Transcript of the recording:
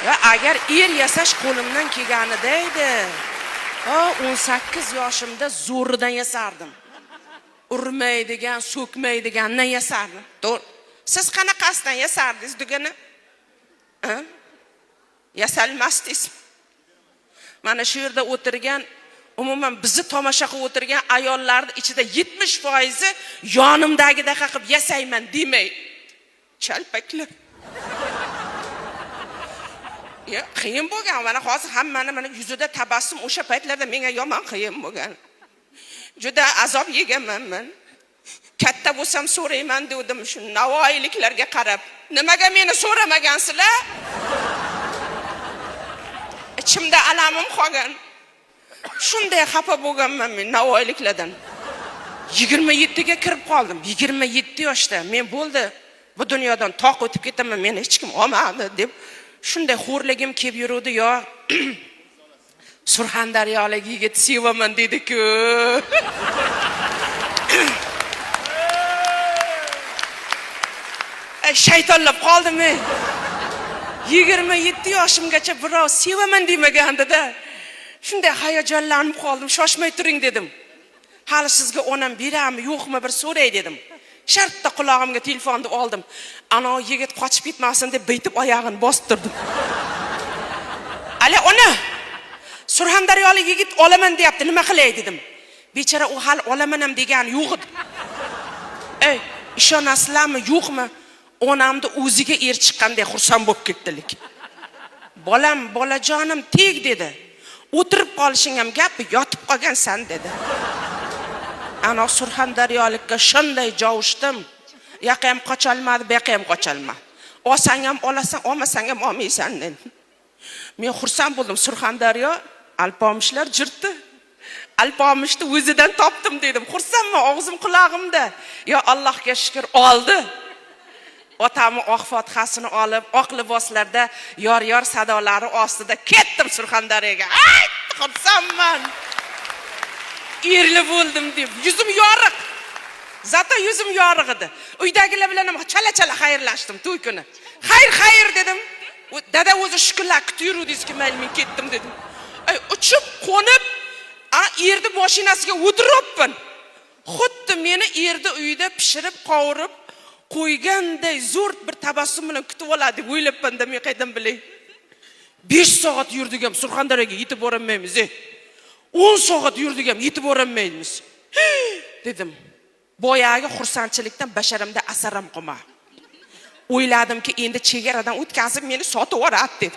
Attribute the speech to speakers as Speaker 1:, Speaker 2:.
Speaker 1: Ya agar er yasash qo'limdan kelganida edi, 18 yoshimda zo'ridan yasardim. Urmaydigan, so'kmaydigandan yasardim. To'g'ri. Siz qanaqasidan yasardingiz dugani? Ha? Yasalmasdingiz. Mana shu yerda o'tirgan, umuman bizni tomosha qilib o'tirgan ayollarning ichida 70% yonimdagidaqa qilib yasayman demay. Chalpaklar. Ya, qiyin bo'lgan. Mana hozir hammani mana yuzida tabassum, o'sha paytlarda menga yomon qiyin bo'lgan. Juda azob yeganman men. Katta bo'lsam so'rayman dedim shu navoiyliklarga qarab. Nimaga meni so'ramagansizlar? Ichimda alamim qolgan. Shunday xafa bo'lganman men navoiyliklardan. 27 ga kirib qoldim. 27 yoshda men bo'ldi. Bu dunyodan toq o'tib ketaman, meni hech kim olmadi deb shunday xo'rligim kelib yuruvdi yo. Surxondaryolik yigit sevaman dedi-ku. Shaytonlab qoldim men. 27 yoshimgacha birov sevaman demagandi-da. Shunday hayajonlanib qoldim, shoshmay turing dedim. Hali sizga onam beradimi, yo'qmi bir so'ray dedim. Shartta qulog'imga telefonni oldim. Ana yigit qochib ketmasin deb bitib oyog'ini bosib turdim. Ala ona, Surxondaryolik yigit olaman deyapti, nima qilay dedim. Bechora u hali olaman ham degani yo'q edi. Ey, ishonasizlarmi, yo'qmi? Onamni o'ziga er chiqqanday xursand bo'lib ketdilik. Bolam, bolajonim teg dedi. O'tirib qolishing ham gap, yotib qolgansan dedi. Ana Surxondaryolikka shunday jovushdim. Yoqqa ham qocholmadi, bu yoqqa ham qocholmadi. Olsang ham olasan, olmasang ham olmaysan dedi. Men xursand bo'ldim. Surxondaryo Alpomishlar jirtdi. Alpomishni o'zidan topdim dedim. Xursandman, og'zim qulog'imda. Yo Allohga shukr, oldi. Otamni oq fotihasini olib, oq liboslarda yor-yor sadolari ostida ketdim Surxondaryoga. Ay, xursandman. Erli bo'ldim deb yuzim yoriq. Zato yuzim yoriq edi. Uydagilar bilan ham chala-chala xayrlashdim to'y kuni. Xayr, xayr dedim. Dada o'zi shukurlar kutib yuruvdingizki, mayli men ketdim dedim. Ay, uchib qo'nib, erni mashinasiga o'tiribman. Xuddi meni erni uyida pishirib, qovurib qo'yganday zo'r bir tabassum bilan kutib oladi deb o'ylabman-da, men qayerdan bilay. 5 soat yurdik ham Surxondaryoga yetib borolmaymiz. 10 soat yurdik ham yetib borolmaymiz. Dedim. Boyagi xursandchilikdan basharamda asaram qolmadi. O'yladimki, endi chegaradan o'tkazib meni sotib yuboradi deb.